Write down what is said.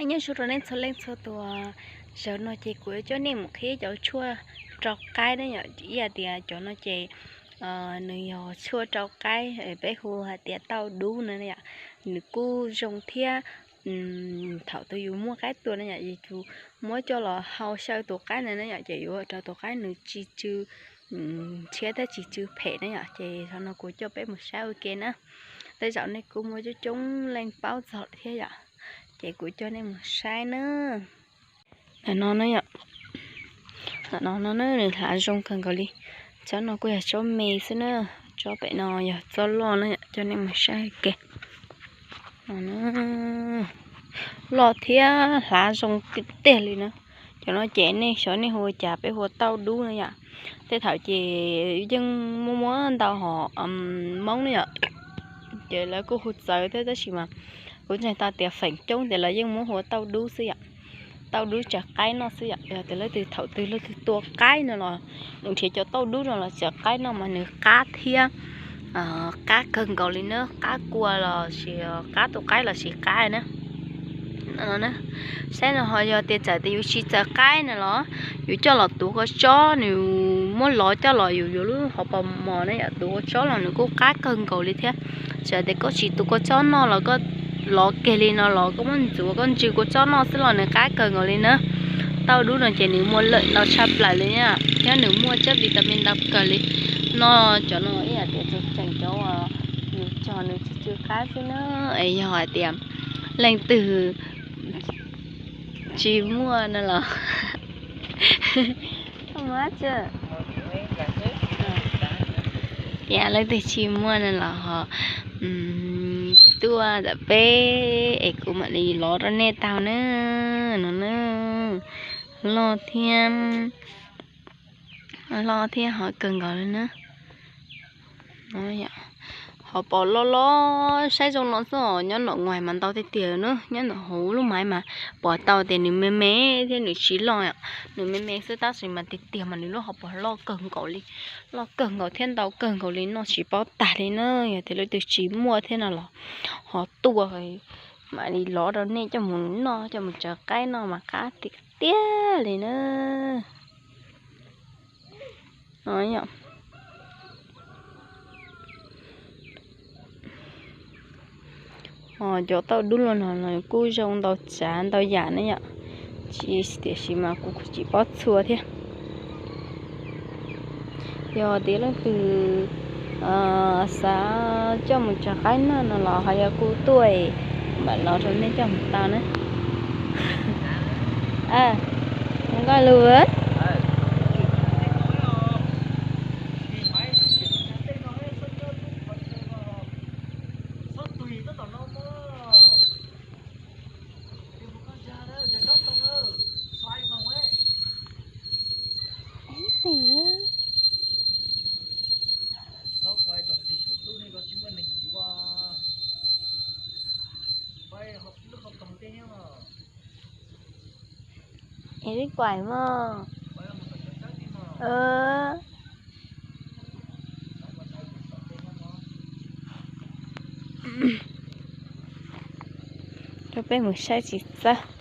Nyob zoo rau nej txhua leej txhua tus, zaum no ces kuv yuav coj nej mus qhib cov tshuaj rau qaib ne yom. Ib yam tias cov no ces nws yog tshuaj rau qaib, peb hu hais tias tauj dub no yom. Nws kuj zoo thiab. Thaum tus yus muaj qaib tua no yom, yus muab coj los hau xyaw tus qaib no na yom, ces yuav ua rau tus qaib nws tsis tsw ntshiab thiab tsis tsw phem na yom. Ces zaum no kuv coj peb mus saib ua ke na. Tej zaum nej kuj muaj coob coob leej paub txog lawm thiab yom. Ces kuv coj nej mus saib na. Ntawm no na yom, ntawm no no na nws hlav zoo kawg nkaus li. Tsob no kuj yog tsob me xwb na, tsob pem no yog tsob loj na yom, coj nej mus saib ke. Loj thiab hlav zoo tiag tiag li na. Cov no ces nej xyov nej hu ua cas, peb hu ua tauj dub na yom. Tej thaum ces yeej muaj muaj ntau hom Hmoob na yom, ces lawv kuj hu txawv thiab, tab sis mas kuv ntseeg tau tias feem coob ces lawv yeej muab hu ua tauj dub xwb yom. Tauj dub tsaws qaib noj xwb yom. Yog tias leej twg thaum twg leej twg tua qaib no los nws nrhiav cov tauj dub no los tsaws qaib noj mas nws qab thiab qab kawg nkaus li na, qab kua los sis qab tus qaib los sis qab na. Saib no ho yog tias txawm tias yus tsis txaws qaib na los yus coj los tuav kua txob, nws muab lov coj los yus yuav lub hauv paus mos na yom, tuav kua txob los nws kuj qab kawg nkaus li thiab. Txawm tias koj tsis tuav kua txob noj los koj lov kiag li no los koj muab ntxuav koj ntsws kua txob noj xwb los nws qab kawg nkaus li na. Tauj dub no ces nws muaj lawm ntau tshaj plaws li na, thiab nws muaj tsab vitamin ntau kawg li. Noj cov no ib yam tias tseem cov nws cog nws tsis tsw qab xwb na. Es yog hais tias leej twg tsis muaj no los tias leej twg tsis muaj no los ho tuaj ntawm peb es kuv mam li lov rau nej tau na. No na, loj thiab, loj thiab hov kawg nkaus li na. Hauv paus loj loj saib zoo no xwb os, nyob nram nguais mas ntau tiag tiag na, nyob nram hauv lub maiv mas pom tau tias nws me me thiab nws tsis loj, nws me me xwb tab sis mas tiag tiag mas nws lub hauv paus loj kawg nkaus li, loj kawg nkaus thiab ntau kawg nkaus li noj tsis paub tag li na. Yog tias leej twg tsis muaj thiab no los ho tuaj mam li lov rau nej coj mus noj, coj mus tsaws qaib noj mas qab tiag tiag li na. Cov tauj dub los no los kuj zoo ntau tsav ntau yam ne yom, tiam sis mas kuv tsis paub txhua thiab. Yog tias leej twg xav coj mus tsaws qaib noj no los ho yog kuv tuaj mam los rau nej coj mus tau na. Nkauj Lug, Es li kuais mog. Rau peb mus saib tsis txawj.